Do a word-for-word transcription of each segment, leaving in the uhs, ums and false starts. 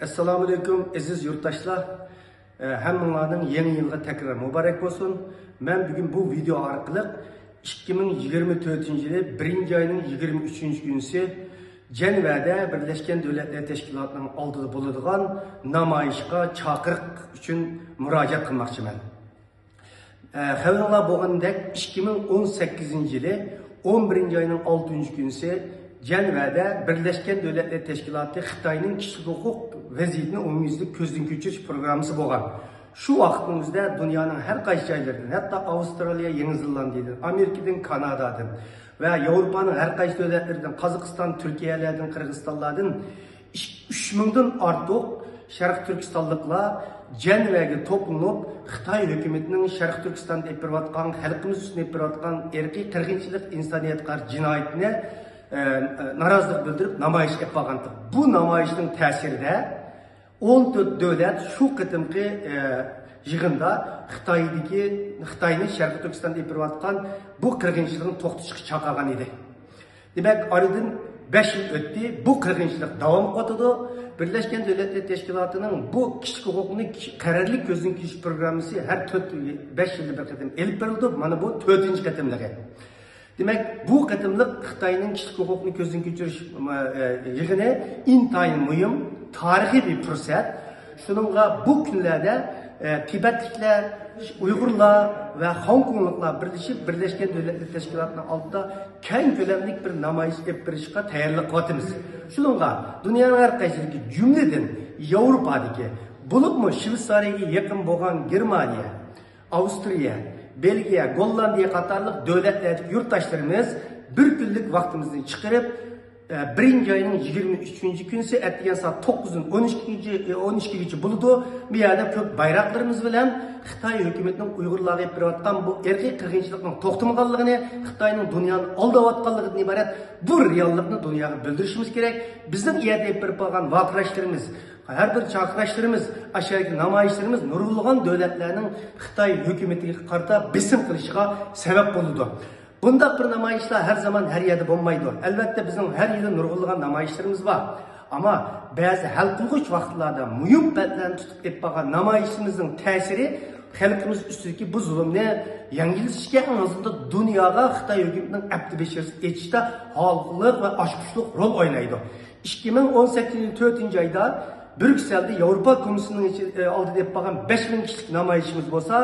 ئەسسالامۇئەلەيكۇم، ئەزىز يۇرتداشلار. ئە، ھەممىڭلارنىڭ يېڭى يىلغا تەكرار مۇبارەك بولسۇن. مەن بۈگۈن بۇ ۋىدېئو ئارقىلىق ئىككى مىڭ يىگىرمە تۆتىنچى يىلى بىرىنچى ئاينىڭ يىگىرمە ئۈچىنچى كۈنىسى جەنۋەدە بىرلەشكەن دۆلەتلەر تەشكىلاتىنىڭ ئالدىدا بولىدىغان نامايىشقا چاقىرىق ئۈچۈن مۇراجىئەت قىلماقچىمەن. ئە، خەۋىرىڭلار بولغىنىدەك، ئىككى مىڭ ئون سەككىزىنچى يىلى ئون بىرىنچى ئاينىڭ ئالتىنچى كۈنىسى جەنۋەدە بىرلەشكەن دۆلەتلەر تەشكىلاتى خىتاينىڭ كىشىلىك ھوقۇق ۋەزىيىتىنى ئومۇميۈزلۈك كۆزدىن كەچۈرۈش پروگراممىسى بولغان. شۇ ۋاقىتنىڭ ئۆزىدە دۇنيانىڭ ھەر قايسى جايلىرىدىن، ھەتتا ئاۋسترالىيە، يېڭى زېلاندىيەدىن، ئامېرىكىدىن، كانادادىن ۋە ياۋروپانىڭ ھەر قايسى دۆلەتلىرىدىن، قازاقىستان، تۈركىيەلەردىن، قىرغىزىستانلاردىن ئۈچ مىڭدىن ئارتۇق شەرقىي تۈركىستانلىقلار جەنۋەگە توپلىنىپ، خىتاي ھۆكۈمىتىنىڭ شەرقىي تۈركىستاندا ئېلىپ بېرىۋاتقان، خەلقىمىز ئۈستىدە ئېلىپ بېرىۋاتقان ئىرقىي قىرغىنچىلىق، ئىنسانىيەتكە قارشى جىنايىتىنى، ئە، ئە، نارازىلىق بىلدۈرۈپ نامايىش ئېلىپ بارغانتى. بۇ نامايىشنىڭ تەسىرىدە ئون تۆت دۆلەت شۇ قېتىمقى، ئە، يىغىندا خىتايدىكى، خىتاينى شەرقىي تۈركىستاندا ئېلىپ بېرىۋاتقان بۇ قىرغىنچىلىقنى توختىتىشقا چاقىرغان ئىدى. دېمەك، ئارىدىن بەش يىل ئۆتتى. بۇ قىرغىنچىلىق داۋام قىلىۋاتىدۇ. بىرلەشكەن دۆلەتلەر تەشكىلاتىنىڭ بۇ كىشىلىك ھوقۇقنى قەرەللىك كۆزدىن كېچىرىش پروگراممىسى ھەر تۆت، بەش يىلدا بىر قېتىم ئېلىپ بېرىلىدۇ. مانا بۇ تۆتىنچى قېتىملىقى. دېمەك، بۇ قېتىملىق خىتاينىڭ كىشىلىك ھوقۇقنى كۆزدىن كەچۈرۈش، ئە، يىغىنى ئىنتايىن مۇھىم، تارىخىي بىر پۇرسەت. شۇنىڭغا بۇ كۈنلەردە، ئە، تىبەتلىكلەر، ئۇيغۇرلار ۋە خوڭكوڭلۇقلار بىرلىشىپ، بىرلەشكەن دۆلەتلەر تەشكىلاتىنىڭ ئالدىدا كەڭ كۆلەملىك بىر نامايىش ئېلىپ بېرىشقا تەييارلىق قىلىۋاتىمىز. شۇنىڭغا دۇنيانىڭ ھەر قايسىدىكى، جۈملىدىن ياۋروپادىكى، بولۇپمۇ شۋېتسارىيەگە يېقىن بولغان گېرمانىيە، ئاۋسترىيە، بېلگىيە، گوللاندىيە قاتارلىق دۆلەتلەردىكى يۇرتداشلىرىمىز بىر كۈنلۈك ۋاقتىمىزنى چىقىرىپ، ئە، بىرىنچى ئاينىڭ يىگىرمە ئۈچىنچى كۈنىسى ئەتىگەن سائەت توققۇزدىن ئون ئىككىگىچە، ئە، ئون ئىككىگىچە بولىدۇ. بۇ يەردە كۆك بايراقلىرىمىز بىلەن خىتاي ھۆكۈمىتىنىڭ ئۇيغۇرلارغا ئېلىپ بېرىۋاتقان بۇ ئىرقىي قىرغىنچىلىقنىڭ توختىمىغانلىقىنى، خىتاينىڭ دۇنيانى ئالداۋاتقانلىقىدىن ئىبارەت بۇ رېئاللىقنى دۇنياغا بىلدۈرۈشىمىز كېرەك. بىزنىڭ ئۇ يەردە ئېلىپ بېرىپ بارغان ۋارقىراشلىرىمىز، ھەر بىر چاقىرىشلىرىمىز، ئاشۇ يەردىكى نامايىشلىرىمىز نۇرغۇنلىغان دۆلەتلەرنىڭ خىتاي ھۆكۈمىتىگە قارىتا بېسىم قىلىشىغا سەۋەب بولىدۇ. بۇنداق بىر نامايىشلار ھەر زامان، ھەر يەردە بولمايدۇ. ئەلۋەتتە، بىزنىڭ ھەر يىلى نۇرغۇنلىغان نامايىشلىرىمىز بار. ئەمما بەزى ھەل قىلغۇچ ۋاقىتلاردا مۇھىم پەيتلەرنى تۇتۇپ ئېلىپ بارغان نامايىشىمىزنىڭ تەسىرى خەلقىمىز ئۈستىدىكى بۇ زۇلۇمنى يەڭگىللىتىشكە، ئەڭ ئازىندا دۇنياغا خىتاي ھۆكۈمىتىنىڭ ئەپتى بېشىرىسىنى ئېچىشتا ھالقىلىق ۋە ئاچقۇچلۇق رول ئوينايدۇ. ئىككى مىڭ ئون سەككىزىنچى يىل تۆتىنچى ئايدا بريۇكسېلدە ياۋروپا كومىسسىيىسىنىڭ ئىچى-، ئالدىدا ئېلىپ بارغان بەش مىڭ كىشىلىك نامايىشىمىز بولسا،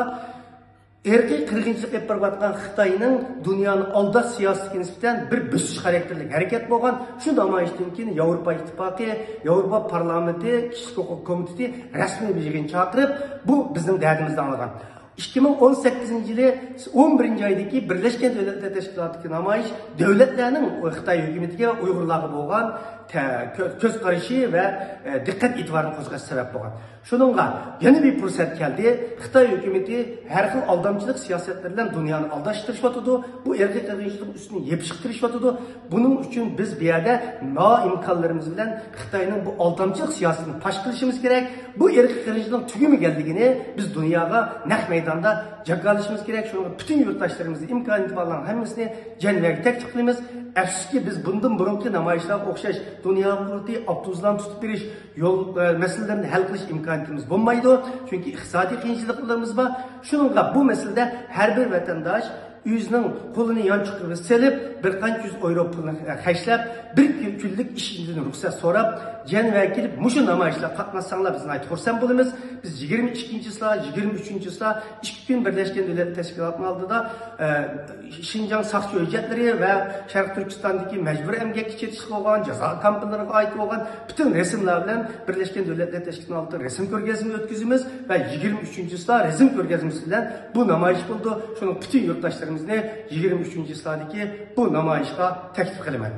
ئىرقىي قىرغىنچىلىق ئېلىپ بېرىۋاتقان خىتاينىڭ دۇنيانى ئالداش سىياسىتىگە نىسبەتەن بىر بۆسۈش خاراكتېرلىك ھەرىكەت بولغان. شۇ نامايىشتىن كېيىن ياۋروپا ئىتتىپاقى، ياۋروپا پارلامېنتى، كىشىلىك ھوقۇق كومىتېتى رەسمىي بىر يىغىن چاقىرىپ، بۇ بىزنىڭ دەردىمىزنى ئاڭلىغان. ئىككى مىڭ ئون سەككىزىنچى يىلى ئون بىرىنچى ئايدىكى بىرلەشكەن دۆلەتلەر تەشكىلاتىدىكى نامايىش دۆلەتلەرنىڭ خىتاي ھۆكۈمىتىگە ۋە ئۇيغۇرلارغا بولغان تە-، كۆ-، كۆز قارىشى ۋە، ئە، دىققەت ئېتىبارىنى قوزغاشقا سەۋەب بولغان. شۇنىڭغا يەنە بىر پۇرسەت كەلدى. خىتاي ھۆكۈمىتى ھەر خىل ئالدامچىلىق سىياسەتلىرى بىلەن دۇنيانى ئالداشقا تىرىشىۋاتىدۇ. بۇ ئىرقىي قىرغىنچىلىقنىڭ ئۈستىنى يېپىشقا تىرىشىۋاتىدۇ. بۇنىڭ ئۈچۈن بىز بۇ يەردە بار ئىمكانلىرىمىز بىلەن خىتاينىڭ بۇ ئالدامچىلىق سىياسىتىنى پاش قىلىشىمىز كېرەك. بۇ ئىرقىي قىرغىنچىلىقنىڭ تۈگىمىگەنلىكىنى بىز دۇنياغا نەق مەيداندا جاكارلىشىمىز كېرەك. شۇڭا پۈتۈن يۇرتداشلىرىمىزنى، ئىمكانىيىتى بارلارنىڭ ھەممىسىنى جەنۋەگە تەكلىپ قىلىمىز. ئەپسۇسكى، بىز بۇندىن بۇرۇنقى نامايىشلارغا ئوخشاش دۇنيا قۇرۇلتىيى، ئاپتوبۇسلارنى تۇتۇپ بېرىش، يول، ئە، مەسىلىلىرىنى ھەل قىلىش ئىمكانىيىتىمىز بولمايدۇ. چۈنكى ئىقتىسادىي قىيىنچىلىقلىرىمىز بار. شۇنىڭغا بۇ مەسىلىدە ھەر بىر ۋەتەنداش ئۆزىنىڭ قولىنى يانچۇقىغا سېلىپ، بىر قانچە يۈز ئايرو پۇلنى خەجلەپ، بىر كۈ-، كۈنلۈك ئىشىكتىن رۇخسەت سوراپ، جەنۋەگە كېلىپ، مۇشۇ نامايىشلارغا قاتناشساڭلار، بىز ناھايىتى خۇرسەن بولىمىز. بىز يىگىرمە ئىككىنچى چىسلا، يىگىرمە ئۈچىنچى چىسلا ئىككى كۈن بىرلەشكەن دۆلەتلەر تەشكىلاتىنىڭ ئالدىدا، ئە، شىنجاڭ ساقچى ھۆججەتلىرى ۋە شەرقىي تۈركىستاندىكى مەجبۇرىي ئەمگەككە چېتىشلىق بولغان، جازا كامپلىرىغا ئائىت بولغان پۈتۈن رەسىملەر بىلەن بىرلەشكەن دۆلەتلەر تەشكىلاتىنىڭ ئالدىدا رەسىم كۆرگەزمىسى ئۆتكۈزىمىز ۋە يىگىرمە ئۈچىنچى چىسلا رەسىم كۆرگەزمىسى بىلەن بۇ نامايىش بولىدۇ. شۇنىڭ پۈتۈن يۇرتداشلىرىمىزنى يىگىرمە ئۈچىنچى چىسلادىكى بۇ نامايىشقا تەكلىپ قىلىمەن.